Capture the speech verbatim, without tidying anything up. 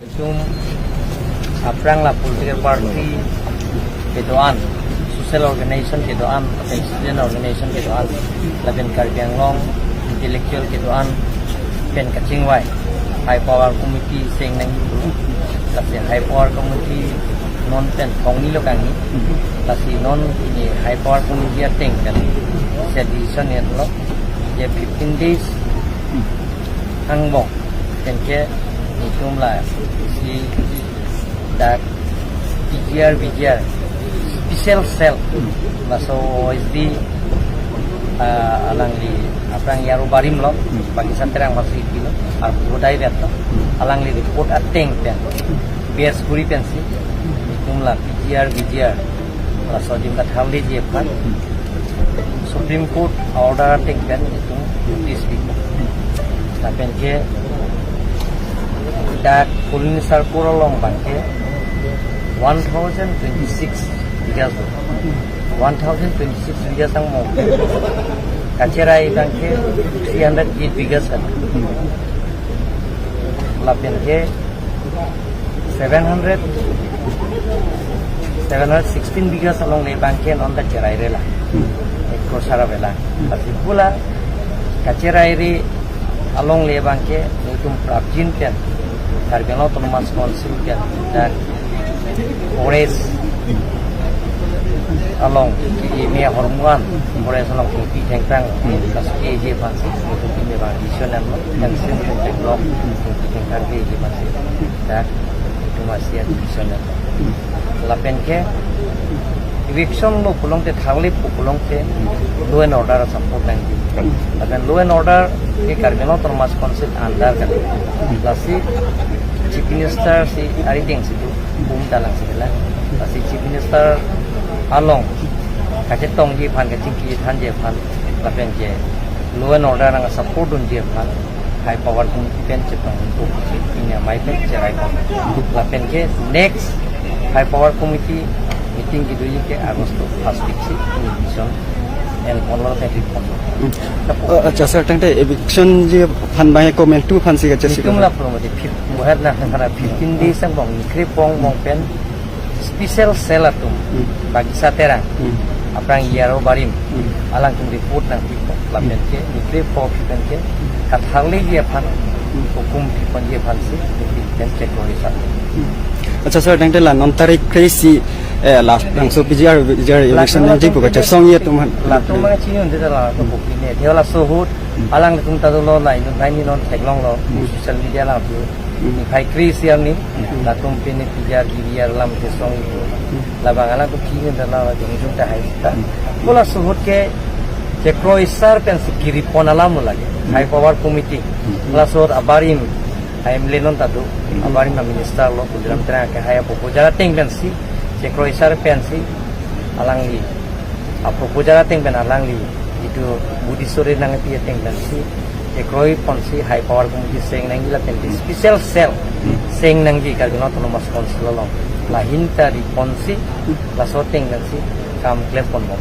Itum aphrang la political party kedo-an, social organization kedo-an, student organization kedo-an, lapen Karbi Anglong intellectual kedo-an pen kachingvai High Power Committee seng nangji. Lasi High Power Committee non pen thongni lo kangni. Lasi non ini High Power Committee ateng pen si decision nanglo, je fifteen days angbong pen ke itum la si dak P G R, V G R, special cell, laso O S D, ah, alangli aphrang Yaro Barim lo, Bagisa Terang masih kilo, ar budai vet lo, alangli report ateng pen, base kuri pensi itum la P G R, V G R, laso jim katharleji aphan Supreme Court order ateng pen itum notice pipo. Lapen ke dak Colony Circle along abang ke one thousand twenty-six bighas do. One thousand twenty-six bighas angbong kacherai abang ke three hundred eight bighas kan. Lapen ke seven hundred, seven hundred sixteen bighas along le abang ke non kacheraire la. Hmm. Ek crore sara vela. Hmm. Lasi pu la kacheraire along le abang ke itum prapjin pen Karbi Anglong Autonomous Council pen dak forest along, ini hormuan forest along kengpi kengkrang, hmm, kasu keji aphansi, itum ini abang decision nanglo, yang sin kengkrang, kengpi kengkrang keji aphansi. Dak itum masih decision nanglo. Lapen ke eviction lo pulote, tharle pu pulote law and order support nangji. Lapen law and order ke Karbi Anglong Autonomous Council under kan. Lasi Chief Minister si arideng si tu bum talang si la. Lasi Chief Minister along kachetongji aphan, kachingki thanji aphan, lapen ke law and order nang support dunji aphan High Power Committee pen chetong untuk ini amei pen cherai pon. Lapen ke next High Power Committee meeting kedoji ke August first week si ini decision en ponlo pen report. Hmm. Tapo. Oh, acha sir, tangte eviction ji aphan abang comment tu aphansi kachesi. Itum la pulote fif-, buhat na para fifteen days angbong, ni krepho angbong pen special cell atum, hmm, Bagisa Terang, hmm, aphrang Yaro Barim, hmm, alangtum report nangpipo, lapen ke ni krepho aphi pen ke katharleji aphan, hmm, hukum piponji aphansi, ni pen ke kori sa. Hmm. Acha sir, tangte la non tarik kre-isi, eh, last bangso P G R, V G R election nangji pu kachesongji atum aphan. Latum abang chini unde ta latum bukine. Dia laso ahut, hmm, alangtum ta dolo la inut nai ni non theklonglo, hmm, social media along tu. Hmm. Niphai kre-isi arni, hmm, latum pini P G R, V G R alam chesong itu. Hmm. Labang alangtum kini dana la jong jong ta hai ta. Hmm. Pu laso ahut ke, chekroi sar pensi kiri pon alam lake. Hmm. High Power Committee. Hmm. Laso ahut abarim, M L A non ta do. Hmm. Abarim a minister lo, Tuliram Terang ke hai aproposal ateng pensi, chekroi sar pensi, alangli aproposal ateng pen alangli itu budi sore nangpi ateng pensi, chekroi ponsi High Power Committee seng nangji lapen ke special cell seng nangji Karbi Anglong Autonomous Council along. Lahin ta ri ponsi, laso ateng pensi kam klem ponbom.